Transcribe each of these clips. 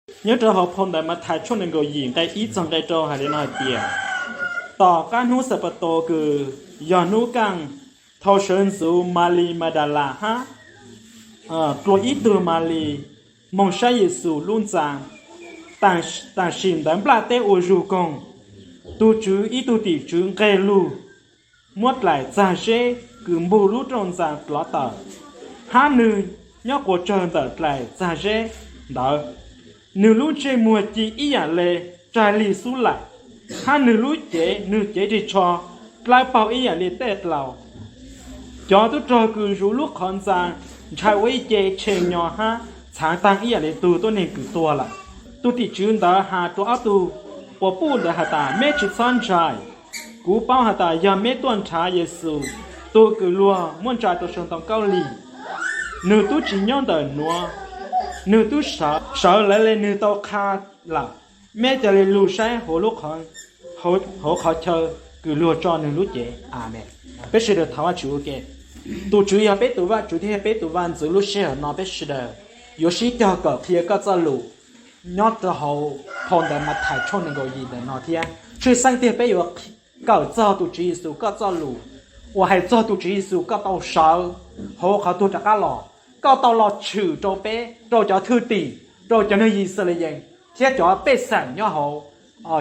Nyob rau hauv phau ntawv Mathais tshooj nees nkaum yim nqe ib txog nqe rau hais li no hais tias, tom qab hnub Xanpataus kws yog hnub kaaj, thaum sawv ntxuv Malis Madalas hab dlua ib tug Malis moog saib Yexus lub ntxa. Tam sim ntawd nplaj teb ua zug koog, tug Tswv ib tug tim tswv nqeg lug muab dlaim txag zeb kws npug lub rooj ntxa plov tawm, hab nwg nyob quas tsawg ntawm dlaim txag zeb ntawd. Nwg lub ntsej muag ci ib yaam le tsag lig xub laim, hab nwg lub cev, nwg cev ris tsho dlawb paug ib yaam le tej dlaus. Cov tub rog kws zuv lub qhov ntxa ntshai ua ib ce tshe nyo hab txhaav taag ib yaam le tug tuab neeg kws tuag lawm. Tug tim tswv ntawd has rua ob tug puas puj ntawd has tas, meb tsi txhob ntshai. Kuv paub has tas yog meb tuaj nrhav Yexus, tug kws luag muab ntsa rua sau ntoo Kaub Lig, nwg tub tsi nyob ntawm nuav, nwg tub sawv lawv le nwg tau qha lawm. Meb ca le lug saib hauv qhov chaw kws luag tso nwg lub cev. Amees. Peb sawv daws thov Vajtswv ua ke. Tus Tswv yog peb tus Vajtswv thiab yog peb tus Vajntxwv, lub sij hawm no peb sawv daws yuav sib cog kawm qhia koj txoj lus nyob rau hauv phau ntawv Mathais tshooj nees nkaum yim ntawm no thiab. Tshwj xeeb tiag peb yuav kawm txog tus Tswv Yexus koj txoj lus uas hais txog tus Tswv Yexus koj tau sawv hauv qhov tuag rov qab los, koj tau los tshwm rau peb, rau cov thwj tim, rau cov neeg Yixalayees thiab cov pej xeem nyob hauv,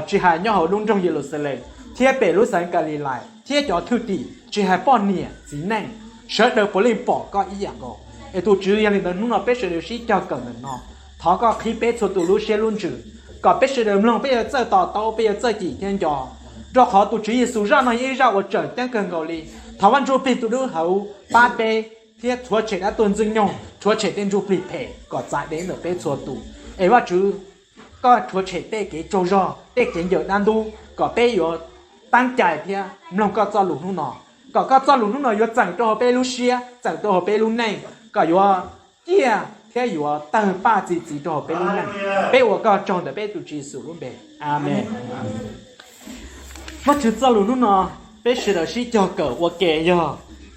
tsis hais nyob hauv lub nroog Yeluxalees thiab pem lub xeev Kalilais thiab cov thwj tim, tsis hais poj niam txiv neej, sawv daws puav leej pom koj ib yam nkaus. Es tus Tswv, yog li ntawd hnub no peb sawv daws sib cog kawm ntawm no, thov koj qhib peb txhua tus lub siab lub ntsws, kom peb sawv daws mloog, peb yuav txawj to taub, peb yuav txawj cim thiab nco, rau qhov tus Tswv Yexus zaj no yog ib zaj uas tseem ceeb kawg nkaus li. Thov Vaj Ntsujplig tus dawb huv pab peb thiab rhuav tshem dab tuag ntxwg nyoog, rhuav tshem tej ntsuj plig phem kom txav deb ntawm peb txhua tus. Es Vajtswv, koj rhuav tshem tej kev tsaug zog, tej kev ncaws dab ntub, kom peb yuav teeb cai thiab mloog koj txoj lus hnub no, kom koj txoj lus hnub no yuav txeem rau hauv peb lub siab, txeem rau hauv peb lub neej, kom yuav ciaj thiab yuav tawg paj txi txiv rau hauv peb lub neej. Peb ua koj tsaug ntawm peb tus Tswv Yexus lub npe. Amees. Vajtswv txoj lus hnub no peb sawv daws sib cog kawm ua ke yog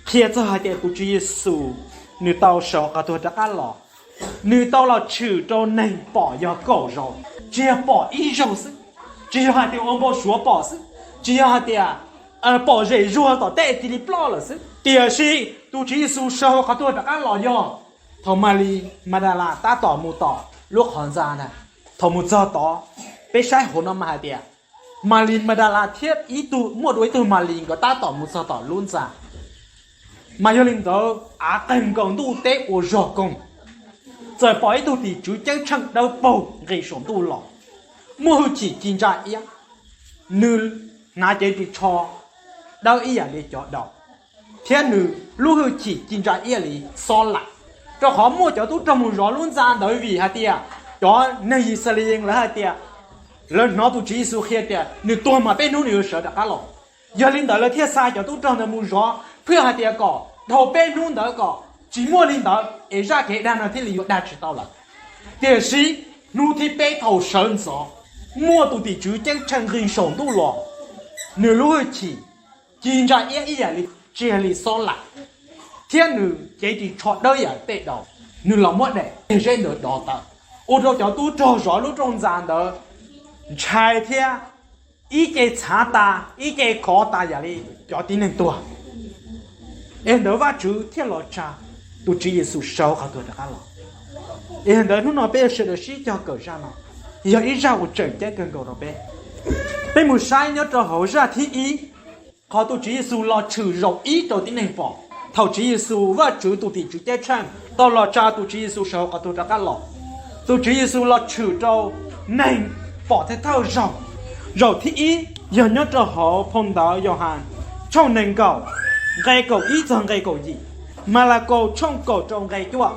qhia txog hais tias tus Tswv Yexus nws tau sawv qhov tuag rov qab los, nws tau los tshwm rau neeg pom yog kaum zaus, tsis yog pom ib zaug xwb, tsis yog hais tias ua npau suav pom xwb, tsis yog hais tias pom zem zuag tom tej cia li ploj lawm xwb. Tiam sis tus Tswv Yexus sawv hauv qhov tuag rov qab los yog thaum Malis Madalas tab tom mus tom lub qhov ntxa na. Thaum mus txog tod, peb saib hauv no mas hais tias Malis Madalas thiab ib tug, muaj dua ib tug Malis nkawd tab tom mus txog tom lub ntxa. Mas yog li ntawd av qeeg nkaus, ntuj teb ua zog koog, txawm pom ib tug tim tswv ceeb tsheej dawb paug nqis saum ntuj los, muaj hwj chim ci ntsa iab, nws hnav cev ris tsho dawb ib yam li cov daus, thiab nws lub hwj chim ci ntsa iab li xob laim. Rau qhov muaj cov tub rog mus zov lub ntxa ntawd vim hais tias cov neeg Yixalayees lawv hais tias, lawv hnov tus Tswv Yexus qhia tias nws tuag mas peb hnub nws yuav sawv rov qab los. Yog li ntawd lawv thiaj xa cov tub rog ntawd mus zov, phwj hais tias kom dhau peb hnub ntawd kom tsis muaj li ntawd es zaj kev dag no thiaj li yuav dag tsis tau lawm. Tiam sis hnub thib peb thaum sawv ntxov, muaj tus tim tswv ceeb tsheej nqis saum ntuj los, nws lub hwj chim ci ntsa iab ib yam li, tsis yog li xob laim, thiab nws cev ris tsho dawb yam tej daus, nws los muab daim txiag zeb ntawd dov tawm, ua rau cov tub rog zov lub rooj ntxa ntawd ntshai thiab ib ce txhav tas, ib ce khov tas yam li cov tib neeg tuag. Es ntawd Vajtswv thiaj los tsa tus Tswv Yexus sawv qhov tuag rov qab los. Es ntawd hnub no peb yuav sawv daws sib cog kawm zaj no, yog ib zaj uas tseem ceeb kawg nkaus rau peb. Peb mus saib nyob rau hauv zaj thib ib, qhov tus Tswv Yexus los tshwm zaum ib rau tib neeg pom. Thaum Tswv Yexus, Vajtswv tus tim tswv ceeb tsheej tau los tsa tus Tswv Yexus sawv hauv qhov tuag rov qab los, tus Tswv Yexus los tshwm rau neeg pom thawj thawj zaug. Zaum thib ib yog nyob rau hauv phau ntawv Yauhas tshooj nees nkaum, nqe kaum ib txog nqe kaum yim, Malakaus tshooj kaum rau nqe cuaj.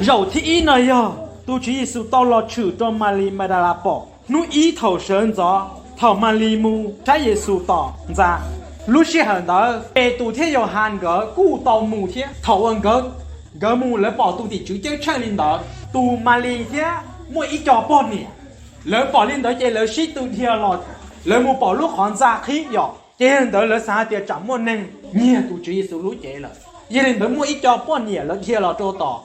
Zaum thib ib no yog tus Tswv Yexus tau los tshwm rau Malis Madalas pom. Hnub ib thaum sawv ntxov, thaum Malis mus saib Yexus tom ntxa, lub sij hawm ntawd Petus thiab Yauhas nkawd kuj tau mus thiab. Thaum uas nkawd, nkawd mus lawv pom tus tim tswv ceeb tsheej li ntawd, tus Malis thiab muaj ib co poj niam, lawv pom li ntawd ces lawv sib tw dhia los, lawv mus pom lub qhov ntxa qhib yom, ces yog li ntawd lawv xav hais tias tsam muaj neeg nyiag tus Tswv Yexus lub cev lawm. Yog li ntawd muaj ib co poj niam lawv dhia los rau tom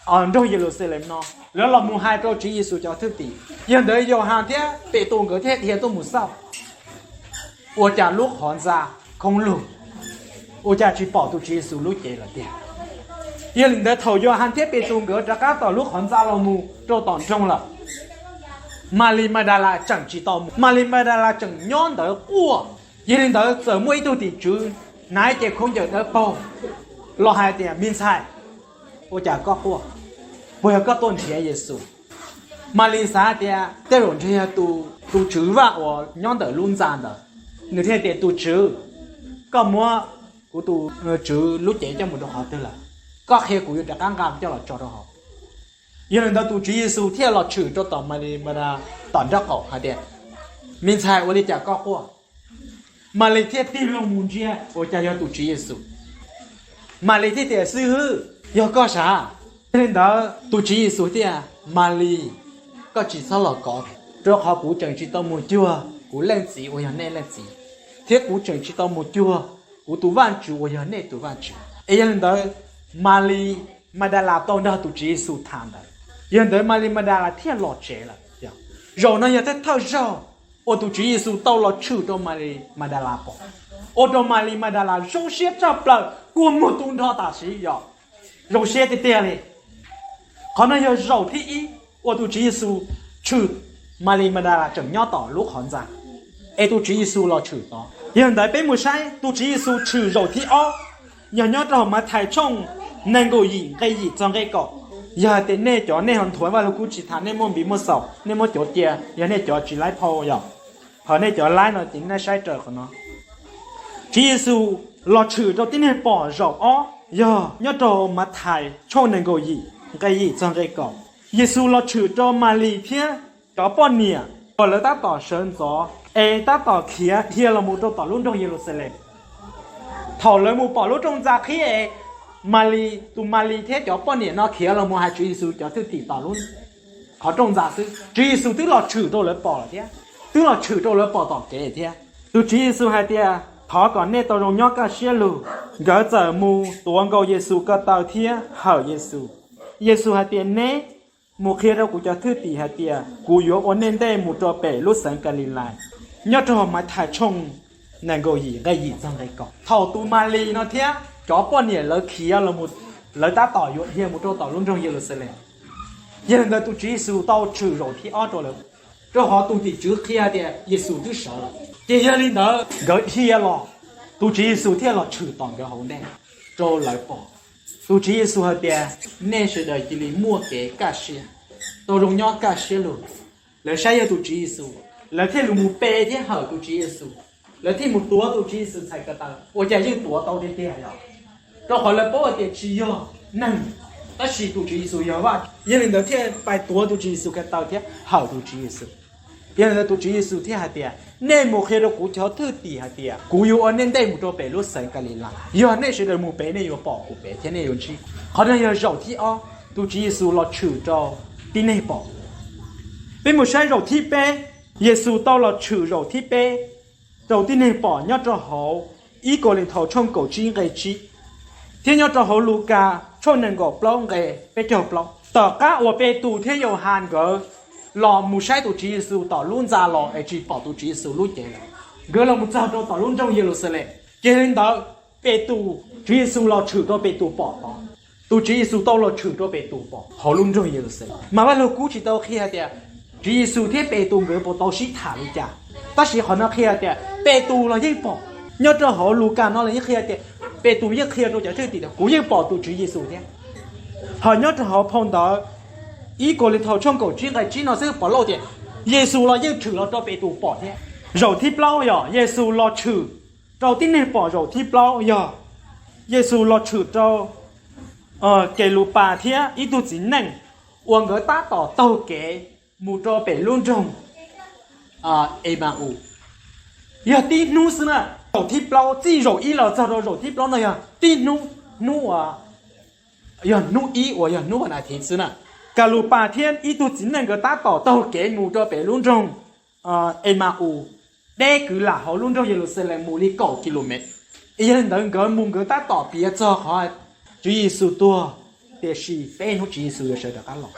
nroog Yeluxalees no, lawv los mus hais rau Tswv Yexus cov thwj tim. Yog ntawd Yauhas thiab Petus nkawd thiaj dhia tuaj mus xauj, ua cas lub qhov ntxa khoob lug, ua cas tsis pom tus Tswv Yexus lub cev lawm tiag. Yog li ntawd thaum Yauhas thiab Petus nkawd rov qab tom lub qhov ntxa los mus rau tom nroog lawm, Malis Madalas tseem tsis tau mus, Malis Madalas tseem nyob ntawd quaj. Yog li ntawd txawm muaj ib tug tim tswv hnav cev khaub ncaws dawb paug los hais tias, Me ntxhais, ua cas koj quaj? Puas yog koj tuaj nrhiav Yexus? Malis xav hais tias tej zaum ntshe yog tus tswv vaj uas nyob ntawm lub ntxa ntawd. Nws thiaj tias, Tus tswv, koj muab kuv tus tswv lub cev coj mus rau qhov twg lawm? Koj qhia kuv yuav rov qab nqa coj los tso rau hauv. Yog li ntawd tus Tswv Yexus thiaj los tshwm rau tom Malis Madalas tom nraub qaum hais tias, Me ntxhais, ua li cas koj quaj? Malis thiaj tig loo mus ntsia ua cas yog tus Tswv Yexus. Malis thiaj tias, Xib hwb, yog koj sav? Yog li ntawd tus Tswv Yexus thiaj, Malis, koj tsis txhob los kov, rau qhov kuv tseem tsis tau mus cuag kuv leej txiv uas yog nej leej txiv, thiab kuv tseem tsis tau mus cuag kuv tus Vajtswv uas yog nej tus Vajtswv. Es yog li ntawd Malis Madalas tau nrog tus Tswv Yexus tham ntawd, yog li ntawd Malis Madalas thiaj los tsev lawm. Zaum no yog thawj thawj zaug uas tus Tswv Yexus tau los tshwm rau Malis Madalas pom, ua rau Malis Madalas zoo siab tshaj plaws kua muag tu nrho tam sim yom. Zoo siab tiag tiag li. Qhov no yog zaum thib ib uas tus Tswv Yexus tshwm, Malis Madalas tseem nyob tom lub qhov ntxa, es tus Tswv Yexus los tshwm tod. Yog li ntawd peb mus saib tus Tswv Yexus tshwm zaum thib ob, yog nyob rau Mathais tshooj nees nkaum yim nqe yim txog nqe kaum. Yog hais tias nej cov nej ho nthuav Vaj Lug Kub tsis tham, nej muaj npiv muaj xaum, nej muab cuav cia, yog nej cov tsis laib phau yom, ho nej cov laib no ces nej saib raws qhov no. Tswv Yexus los tshwm rau tib neeg pom zaum ob yog nyob rau Mathais tshooj nees nkaum yim nqe yim txog nqe kaum. Yexus los tshwm rau Malis thiab cov poj niam uas lawv tab tom sawv ntxov es tab tom khiav dhia los mus rau tom lub nroog Yeluxalees. Thaum lawv mus pom lub rooj ntxa qhib es Malis, tus Malis thiab cov poj niam no khiav los mus hais Tswv Yexus cov thwj tim tom lub qhov rooj ntxa xwb, Tswv Yexus twb los tshwm rau lawv pom lawm thiab, twb los tshwm rau lawv pom tom kev thiab. Tus Tswv Yexus hais tias, Thov kom nej tau zoo nyob kaj siab lug. Nkawd txawm mus tuav nkaus Yexus ko taw thiab hawm Yexus. Yexus hais tias, Neb mus qhia rau kuv cov thwj tim hais tias kuv yuav ua nej ntej mus rau pem lub xeev Kalilais. Nyob rau Mathais tshooj nees nkaum yim nqe yim txog nqe kaum. Thaum tus Malis no thiab cov poj niam lawv khiav los, lawv tab tom yuav dhia mus rau tom lub nroog Yeluxalees. Yog li ntawd tus Tswv Yexus tau tshwm zaum thib ob rau lawv, rau qhov tus tim tswv qhia tias Yexus twb sawv lawm. Ces yog li ntawd nkawd dhia los, tus Tswv Yexus thiaj los tshwm tom nkawd hauv ntej rau lawv pom. Tus Tswv Yexus hais tias, Nej sawv daws cia li muaj kev kaj siab, tau zoo nyob kaj siab lug. Lawv saib yog tus Tswv Yexus, lawv thiaj li mus pe thiab hawm tus Tswv Yexus. Lawv thiaj mus tuav tus Tswv Yexus txhais ko taw, ua cas yeej tuav tau tiag tiag yom? Rau qhov lawv paub hais tias tsis yog neeg, tab sis tus Tswv Yexus yog Vaj. Yog li ntawd thiaj pais tuav tus Tswv Yexus ko taw thiab hawm tus Tswv Yexus. Yog li ntawd tus Tswv Yexus thiaj hais tias, Nej mus qhia rau kuv cov thwj tim hais tias kuv yuav ua nej ntej mus rau pem lub xeev Kalilais. Yog nej sawv daws mus pem nej yuav pom kuv pem thiab nej yuav ntsib. Qhov no yog zaum thib ob tus Tswv Yexus los tshwm rau tib neeg pom. Peb mus saib zaum thib peb, Yexus tau los tshwm zaum thib peb rau tib neeg pom nyob rau hauv ib Kauleethaus tshooj kaum tsib nqe tsib, thiab nyob rau hauv Lukas tshooj nees nkaum plaub nqe peb caug plaub. Tom qab uas Petus thiab Yauhas nkawd los mus saib tus Tswv Yexus tom lub ntxa los es tsis pom tus Tswv Yexus lub cev lawm, nkawd los mus txog rau tom lub nroog Yeluxalees. Ces li ntawd Petus, Tswv Yexus los tshwm rau Petus pom tod. Tus Tswv Yexus tau los tshwm rau Petus pom hauv lub nroog Yeluxalees. Mas Vaj Lug Kub tsis tau qhia tias Tswv Yexus thiab Petus nkawd puas tau sib tham li cas, tab sis qhov no qhia tias Petus los yeej pom. Nyob rau hauv Lukas no los yeej qhia tias Petus yeej qhia rau cov thwj tim tias kuv yeej pom tus Tswv Yexus thiab. Ho nyob rau hauv phau ntawv ib Kauleethaus tshooj kaum tsib nqe tsib no xwb pom lauj tias Yexus los yeej tshwm los rau Petus pom thiab. Zaum thib plaub yog Yexus los tshwm rau tib neeg pom zaum thib plaub yog Yexus los tshwm rau Kelupas thiab ib tug txiv neej uas nkawd tab tom taug kev mus rau pem lub nroog Ema-us. Yog tib hnub xwb na, zaum thib plaub, txij zaum ib los txog rau zaum thib plaub no yog tib hnub, hnub uas yog hnub ib uas yog hnub vas nas thiv xwb na. Kelupas thiab ib tug txiv neej nkawd tab tom taug kev mus rau pem lub nroog Ema-us, deb kwv lam hauv lub nroog Yeluxalees mus li kaum ki lu mev. Yog li ntawd nkawd mus nkawd tab tom piav txog qhov Tswv Yexus tuag tiam sis peb hnub Tswv Yexus yuav sawv rov qab los.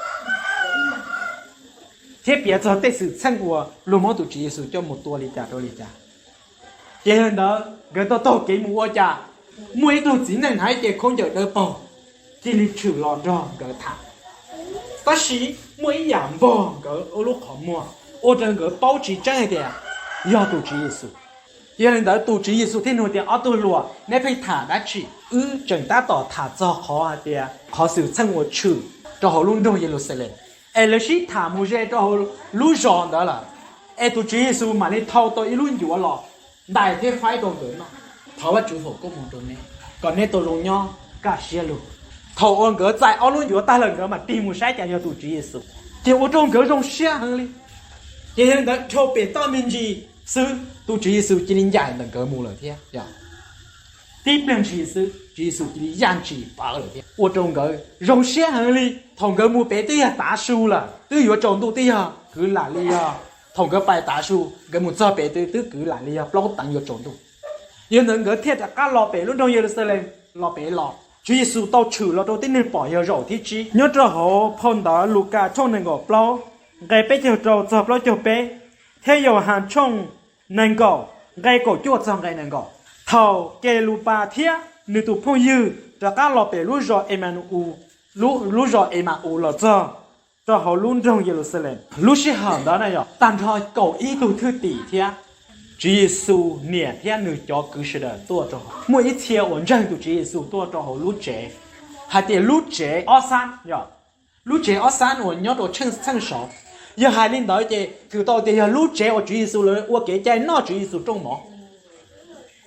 Thiab piav txog tej xwm txheej uas luag muab tus Tswv Yexus coj mus tua li cas rau li cas. Ces yog li ntawd nkawd tau taug kev mus ua cas, muaj ib tug txiv neej hnav ib ce khaub ncaws dawb paug cia li tshwm los nrog nkawd tham. Tab sis muaj ib yam npog nkawd lub qhov muag, ua rau nkawd paub tsis tseeb hais tias yog tus Tswv Yexus. Yog li ntawd tus Tswv Yexus thiaj nug tias, Ob tug hluas, neb pheej tham dab tsi? Wb tseem tab tom tham txog qhov hais tias qhov xwm txheej uas tshwm rau hauv lub nroog Yeluxalees, es lawv sib tham mus ze rau hauv lub zos ntawd lawm. Es tus Tswv Yexus mam li thau tau ib lub ncuav los ntais thiab faib rau nkawd noj. Thov Vajtswv foom koob hmoov rau neb, kom neb tau zoo nyob kaj siab lug. Thaum uas nkawd txais ob lub ncuav tag lawm, nkawd mam tig mus saib cas yog tus Tswv Yexus, ces ua rau nkawd zoo siab heev li. Ces yog li ntawd dhau pem toj me ntsis xwb, tus Tswv Yexus cia li ncaim ntawm nkawd mus lawm thiab. Tib pliag ntshis xwb, Tswv Yexus cia li yaj ntshis pawv lawm thiab, ua rau nkawd zoo siab heev li. Thaum nkawd mus pem twb yog tav su lawm, twb yuav tsaus ntuj, twb yog kwv lam li yog, thaum nkawd pais tav su nkawd mus txog pem twb, twb kwv lam li yog plaub teev yuav tsaus ntuj. Yog li ntawd nkawd thiaj rov qab los pem lub nroog Yeluxalees los pem los. Tswv Yexus tau tshwm los rau tib neeg pom yog zaum thib tsib. Nyob rau hauv phau ntawv Lukas tshooj nees nkaum plaub, nqe peb caug rau txog plaub caug peb, thiab Yauhas tshooj nees nkaum, nqe kaum cuaj txog nqe nees nkaum. Thaum Kelupas thiab nws tus phooj ywg rov qab los pem lub zos Ema-u, lub zos Ema-us los txog rau hauv lub nroog Yeluxalees, lub sij hawm ntawd na yog tag nrho kaum ib tug thwj tim thiab Tswv Yexus niam thiab nws cov kwv sawv daws tuaj rau hauv. Muaj ib txhia uas ntseeg tus Tswv Yexus tuaj rau hauv lub tsev, hais tias lub tsev ob xab, lub tsev ob xab uas nyob rau txheej saud. Yog hais li ntawd ces thwm tau tias yog lub tsev uas Tswv Yexus lawv ua kev cai noj Tswv Yexus rooj mov,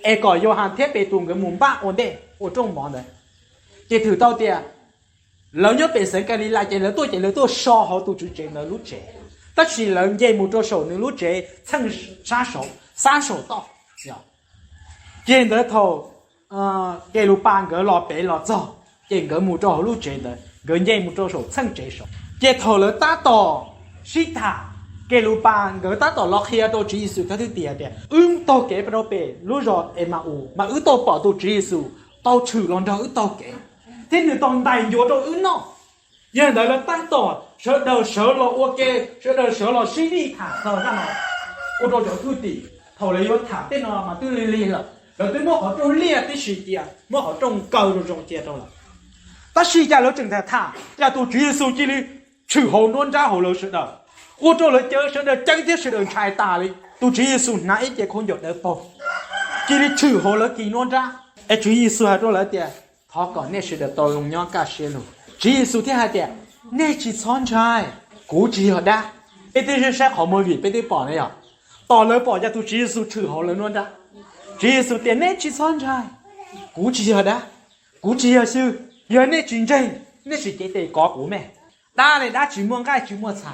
es kom Yauhas thiab Petus nkawd mus npaj ua ntej ua rooj mov ntawd. Ces thwm tau tias lawv nyob pem xeev Kalilais ces lawv tuaj ces lawv tuaj so hauv tus tswv tsev ntawd lub tsev, tab sis lawv nce mus rau saum nws lub tsev txheej sab saud, sab saum toj. Ces ntawd thaum Kelupas nkawd los pem los txog, ces nkawd mus rau hauv lub tsev ntawd, nkawd nce mus rau saum txheej tsev saud. Ces thaum lawv tab tom sib tham, Kelupas nkawd tab tom los qhia rau Tswv Yexus cov thwj tim hais tias, wb taug kev rau pem lub zos Ema-us mas wb tau pom tus Tswv Yexus tau tshwm los nrog wb taug kev, thiab nws tau ntais ncuav rau wb noj. Yog li ntawd lawv tab tom sawv daws sawv los ua ke, sawv daws sawv los sib vij tham txog zaj no, ua rau cov thwj tim thaum lawv yuav tham tej no mas twb lig lig lawm, lawv twb muab qhov rooj liaj tib si cia, muab qhov rooj kaw zoo zoo cia rau lawm. Tab sis cas lawv tseem tham tham, cas tus Tswv Yexus cia li tshwm hauv nruab nrab hauv lawv sawv daws, ua rau lawv cov sawv daws ceeb thiab sawv daws ntshai tas li. Tus Tswv Yexus hnav ib ce khaub ncaws dawb paug, cia li tshwm hauv lawv kis nruab nrab. Es Tswv Yexus hais rau lawv tias, thov kom nej sawv daws tau zoo nyob kaj siab lug. Tswv Yexus thiaj hais tias, nej tsis txhob ntshai, kuv tsis yog dab. Peb twb saib qhov movie peb twb pom ne yog, tom lawv pom cas tus Tswv Yexus tshwm hauv lawv nruab nrab. Tswv Yexus tias, nej tsis txhob ntshai, kuv tsis yog dab, kuv tsis yog xyw. Yog nej tsis ntseeg, nej sim cev tes kov kuv me. Dab li dab tsis muaj nqaij tsis muaj txha.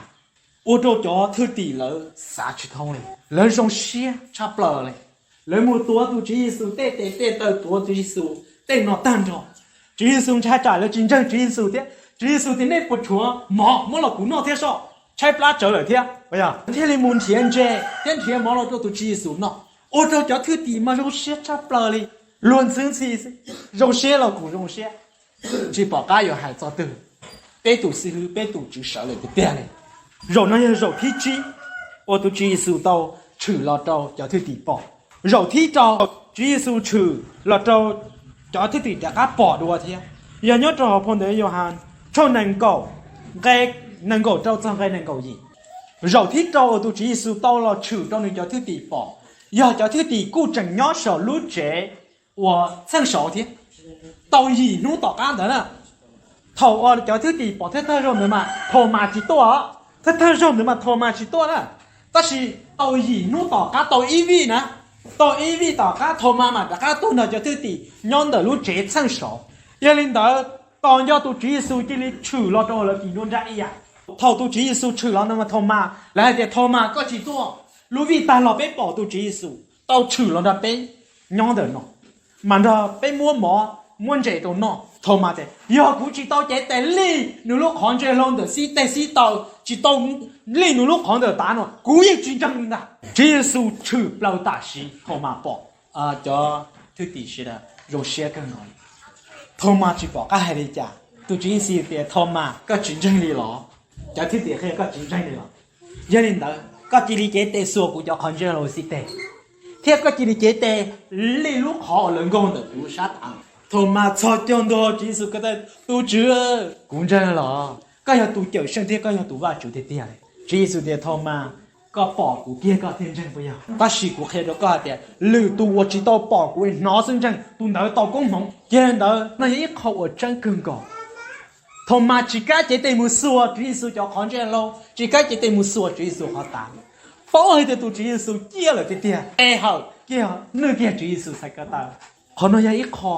Ua rau cov thwj tim lawv xav tsis thoob li, lawv zoo siab tshaj plaws li. Lawv mus tuav tus Tswv Yexus tej tes tej taw, tuav tus Tswv Yexus tej no tag nrho. Tswv Yexus ntshai tsam lawv tsis ntseeg Tswv Yexus thiab. Tswv Yexus tias, nej puas tshuav mov? Muab los kuv noj thiab soj, tshaib plab tsawv lawm thiab. Thiaj li mus nrhiav ntses thiab nrhiav mov los rau tus Tswv Yexus noj. Ua rau cov thwj tim mas zoo siab tshaj plaws li, luag ntxhwb ntxhi xwb, zoo siab los kuj zoo siab. Tsis pom qab yuav hais txog twg, peb tus xib hwb, peb tus tswv sawv lawm tiag tiag li. Zaum no yog zaum thib tsib uas tus Tswv Yexus tau tshwm los rau cov thwj tim pom. Zaum thib rau Tswv Yexus tshwm los rau cov thwj tim rov qab pom dua thiab, yog nyob rau hauv phau ntawv Yauhas tshooj nees nkaum, nqe nees nkaum rau txog nqe nees nkaum yim. Zaum thib rau uas tus Tswv Yexus tau los tshwm rau nws cov thwj tim pom, yog cov thwj tim kuj tseem nyob saum lub tsev uas txheej saud thiab. Tau yim hnub tom qab ntawd na, thaum uas cov thwj tim pom thawj thawj zaug ntawd mas Thaumas tsis tuaj. Thawj thawj zaug ntawd mas Thaumas tsis tuaj na, tab sis tau yim hnub tom qab, tau ib vij na, tau ib vij tom qab Thaumas mam rov qab tuaj nrog cov thwj tim nyob ntawm lub tsev txheej saud. Yog li ntawd, tos nco tus Tswv Yexus cia li tshwm los rau lawv kis nruab nrab ib yam. Thaum tus Tswv Yexus tshwm los no mas Thaumas, lawv hais tias, Thaumas, koj tsis tuaj, lub vij tag los peb pom tus Tswv Yexus tau tshwm los nrog peb nyob ntawm no, mas nrog peb muab mov muab ntses rau noj. Thaumas tias, yog kuv tsis tau cev tes lij nws lub qhov ntsej hlau ntawm xib teg xib taw, tsis tau lij nws lub qhov ntawm tav no, kuv yeej tsis ntseeg li ntag. Tswv Yexus tshwm plaws tam sim Thaumas pom, cov thwj tim sawv daws zoo siab kawg nkaus. Thaumas tsis pom qab hais li cas, Tus Tswv Yexus tias, Thaumas, koj tsis ntseeg li los? Cov thwj tim qhia, koj tsis ntseeg li los? Yog li ntawd koj cia li cev tes xuas kuv cov qhov ntseeg los xij teg, thiab koj cia li cev tes lij lub qhov uas lawv nkaug ntawm kuv sab tav. Thaumas txhos caug ntua Tswv Yexus ko taw, Tus Tswv, kuv ntseeg los? Koj yog tus Cawmseej thiab koj yog tus Vajtswv tiag tiag. Tswv Yexus tias, Thaumas, koj pom kuv kiag koj thiaj ntseeg puas yog? Tab sis kuv qhia rau koj hais tias lwm tus uas tsis tau pom kuv es hnov xwb ntseeg, tus ntawd tau koob hmoov. Yog li ntawd no yog ib qho uas tseeb kawg nkaus. Thaumas tsis kam cev tes mus xuas Tswv Yexus cov qhov ntseeg los, tsis kam cev tes mus xuas Tswv Yexus qhov tav, paub hais tias tus Tswv Yexus ciaj lawm tiag tiag, e hawm kiag, nwj kiag Tswv Yexus txhais ko taw. Qhov no yog ib qho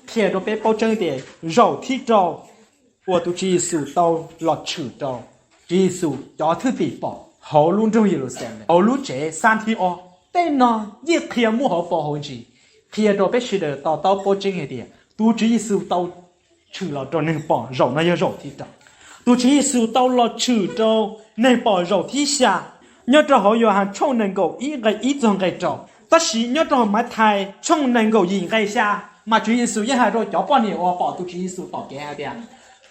qhia rau peb paub tseeb tias zaum thib rau uas tus Tswv Yexus tau los tshwm rau Tswv Yexus cov thwj tim pom hauv lub nroog Yeluxalees, hauv lub tsev xab thib ob. Tej no yeej qhia muaj hauv paus hauv ntsis, qhia rau peb sawv daws to taub paub tseeb hais tias tus Tswv Yexus tau tshwm los rau neeg pom zaum no yog zaum thib rau. Tus Tswv Yexus tau los tshwm rau neeg pom zaum thib xya, nyob rau hauv Yauhas tshooj nees nkaum ib nqe ib txog nqe rau. Tab sis nyob rau hauv Mathais tshooj nees nkaum yim nqe xya, mas Tswv Yexus yeej hais rau cov poj niam uas pom tus Tswv Yexus tom kev hais tias,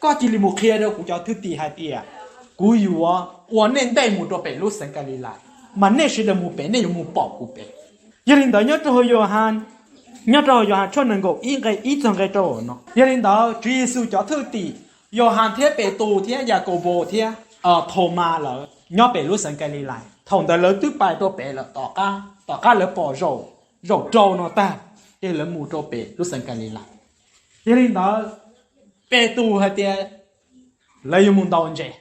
Koj cia li mus qhia rau kuv cov thwj tim hais tias kuv yuav ua nej ntej mus rau pem lub xeev Kalilais, mas nej sawv daws mus pem nej yuav mus pom kuv pem. Yog li ntawd nyob rau hauv Yauhas, nyob rau hauv Yauhas tshooj nees nkaum ib nqe ib txog nqe rau no, yog li ntawd Tswv Yexus cov thwj tim, Yauhas thiab Petus thiab Yakaupaus thiab Thaumas lawv nyob pem lub xeev Kalilais. Thaum ntawd lawv twb pais rau pem lawm, tom qab lawv pom zaum rau no tag, ces lawv mus rau pem lub xeev Kalilais. Yog li ntawd Petus hais tias lawv yuav mus ntaus ntses.